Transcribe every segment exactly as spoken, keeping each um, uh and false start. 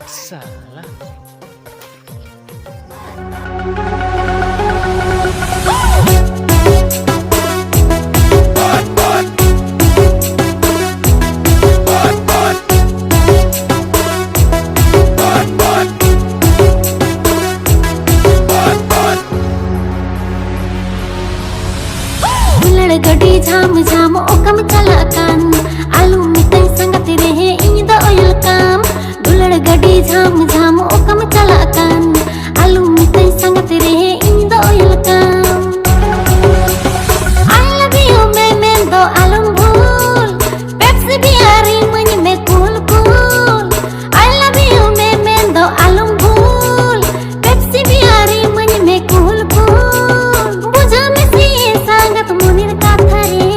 ᱥᱟᱞᱟ᱾ ᱫᱩᱞᱟᱹᱲ ᱜᱟᱹᱰᱤ ᱡᱷᱟᱢ ᱡᱷᱟᱢ ᱚᱠᱟᱢ ᱪᱟᱞᱟᱜ ᱠᱟᱱ? ᱟᱞᱚᱢ ᱢᱮᱛᱟᱹᱧ ᱥᱟᱸᱜᱟᱛ ᱨᱮ ᱤᱧ ᱫᱚ welcome᱾ ᱫᱩᱞᱟᱹᱲ ᱜᱟᱹᱰᱤ ᱡᱷᱟᱢ ᱡᱷᱟᱢ ᱚᱠᱟᱢ ᱪᱟᱞᱟᱜ ᱠᱟᱱ? ᱟᱞᱚᱢ ᱢᱮᱛᱟᱹᱧ ᱥᱟᱸᱜᱟᱛ ᱨᱮ ᱤᱧ ᱫᱚ welcome᱾ I love you ᱢᱮ ᱢᱮᱱ ᱫᱚ ᱟᱞᱚᱢ ᱵᱷᱩᱞ, Pepsi beer ᱤᱢᱟᱹᱧ ᱢᱮ cool cool᱾ I love you ᱢᱮ ᱢᱮᱱ ᱫᱚ ᱟᱞᱚᱢ ᱵᱷᱩᱞ, Pepsi beer ᱤᱢᱟᱹᱧ ᱢᱮ cool cool᱾ ᱵᱩᱡᱷᱟᱹᱣ ᱢᱮ ᱥᱮ ᱥᱟᱸᱜᱟᱛ ᱢᱚᱱᱮᱨ ᱠᱟᱛᱷᱟ ᱨᱮ᱾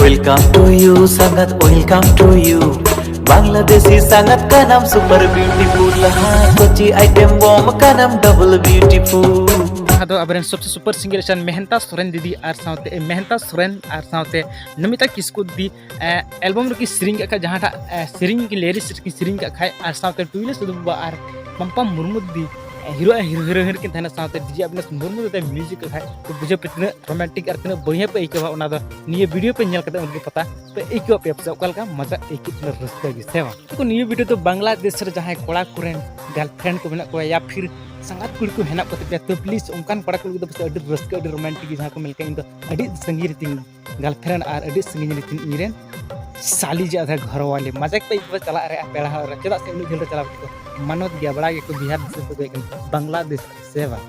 Welcome to you ᱥᱟᱸᱜᱟᱛ, welcome to you᱾ Bangladeshi ᱥᱟᱸᱜᱟᱛ ᱠᱟᱱᱟᱢ super beautiful᱾ ᱦᱟᱸ, ᱠᱚᱪᱤ item bomb ᱠᱟᱱᱟᱢ double beautiful᱾ ᱟᱫᱚ ᱟᱵᱚᱨᱮᱱ ᱥᱚᱵᱥᱮ super singer ᱥᱟᱱ ᱢᱮᱦᱱᱛᱟ ᱥᱚᱨᱮᱱ ᱫᱤᱫᱤ ᱟᱨ ᱥᱟᱶᱛᱮ, ᱮ, ᱢᱮᱦᱱᱛᱟ ᱥᱚᱨᱮᱱ ᱟᱨ ᱥᱟᱶᱛᱮ ᱱᱚᱢᱤᱛᱟ ᱠᱤᱥᱠᱩ ᱫᱤᱫᱤ, ᱮ, album ᱨᱮᱠᱤᱱ ᱥᱮᱨᱮᱧ ᱠᱟᱜ ᱠᱷᱟᱡ, ᱡᱟᱦᱟᱸᱴᱟᱜ, ᱮ, ᱥᱮᱨᱮᱧ ᱠᱤᱱ lyrics ᱨᱮᱠᱤᱱ ᱥᱮᱨᱮᱧ ᱠᱟᱜ ᱠᱷᱟᱡ, ᱟᱨ ᱥᱟᱶᱛᱮ ᱴᱩᱭᱞᱟᱹ ᱥᱟᱹᱫᱷᱩ ᱵᱟᱵᱟ ᱟᱨ ᱯᱟᱢᱯᱟᱢ ᱢᱩᱨᱢᱩ ᱫᱤᱫᱤ, ᱮ, hero ᱟᱨ hero-, heroine ᱨᱮᱠᱤᱱ ᱛᱟᱦᱮᱱᱟ, ᱥᱟᱶᱛᱮ DJ ᱟᱵᱤᱱᱟᱥ ᱢᱩᱨᱢᱩ ᱫᱤᱫᱤ music ᱠᱟᱜ ᱠᱷᱟᱡ, ᱛᱚ ᱵᱩᱡᱷᱟᱹᱣ ᱯᱮ ᱛᱤᱱᱟᱹᱜ romantic ᱟᱨ ᱛᱤᱱᱟᱹᱜ ᱵᱟᱹᱲᱤᱭᱟᱹ ᱯᱮ ᱟᱹᱭᱠᱟᱹᱣᱟ, ᱚᱱᱟ ᱫᱚ ᱱᱤᱭᱟᱹ video ᱯᱮ ᱧᱮᱞ ᱠᱟᱛᱮ ᱩᱱ ᱜᱮ ᱯᱟᱛᱟ ᱯᱮ ᱟᱹᱭᱠᱟᱹᱣᱟ ᱯᱮ ᱯᱟᱥᱮ ᱚᱠᱟ ᱞᱮᱠᱟ ᱢᱚᱡᱟ ᱟᱹᱭᱠᱟᱹᱜ ᱠᱟᱱᱟ, ᱨᱟᱹᱥᱠᱟᱹ ᱜᱮ, ᱥᱮ ᱵᱟᱝ? ᱛᱚ ᱱᱤᱭᱟᱹ video ᱫᱚ ᱵᱟᱝᱞᱟᱫᱮᱥ ᱨᱮ ᱡᱟᱦᱟᱸᱭ ᱠᱚᱲᱟ ᱠᱚᱨᱮᱱ girlfriend ᱠᱚ ᱢᱮᱱᱟᱜ ᱠᱚᱣᱟ ᱭᱟ ᱯᱷᱤᱨ ᱥᱟᱸᱜᱟᱛ ᱠᱩᱲᱤ ᱠᱚ ᱦᱮᱱᱟᱜ ᱠᱚ ᱛᱟᱯᱮᱭᱟ, ᱛᱚ please ᱚᱱᱠᱟᱱ ᱠᱚᱲᱟ ᱠᱩᱲᱤ ᱠᱚᱫᱚ ᱯᱟᱥᱮ ᱟᱹᱰᱤ ᱨᱟᱹᱥᱠᱟᱹ, ᱟᱹᱰᱤ romantic ᱜᱮ ᱡᱟᱦᱟᱸ ᱠᱚ ᱢᱮᱱ ᱞᱮᱠᱟ ᱤᱧ ᱫᱚ ᱟᱹᱰᱤ ᱥᱟᱺᱜᱤᱧ ᱨᱮᱛᱤᱧ girlfriend ᱟᱨ ᱟᱹᱰᱤ ᱥᱟᱺᱜᱤᱧ ᱨᱮᱛᱤᱧ ᱤᱧᱨᱮᱱ ᱥᱟᱞᱤ ᱡᱮ ᱟᱫᱷᱟ ᱜᱷᱚᱨ ᱣᱟᱞᱮ᱾ ᱢᱟᱡᱟᱠ ᱛᱮ ᱤᱧ ᱫᱚ ᱪᱟᱞᱟᱜ ᱨᱮ ᱟᱨ ᱯᱮᱲᱟ ᱦᱚᱲ ᱨᱮ, ᱪᱮᱫᱟᱜ ᱥᱮ ᱩᱱᱟᱹᱜ ᱡᱷᱟᱹᱞ ᱨᱮ ᱪᱟᱞᱟᱣ ᱠᱟᱛᱮ ᱠᱚ ᱢᱟᱱᱚᱛ ᱜᱮᱭᱟ, ᱵᱟᱲᱟᱭ ᱜᱮᱭᱟ ᱠᱚ ᱵᱤᱦᱟᱨ ᱫᱤᱥᱚᱢ ᱠᱚ ᱦᱮᱡ ᱠᱟᱱᱟ, ᱵᱟᱝᱞᱟᱫᱮᱥ ᱥᱮ ᱵᱟᱝ?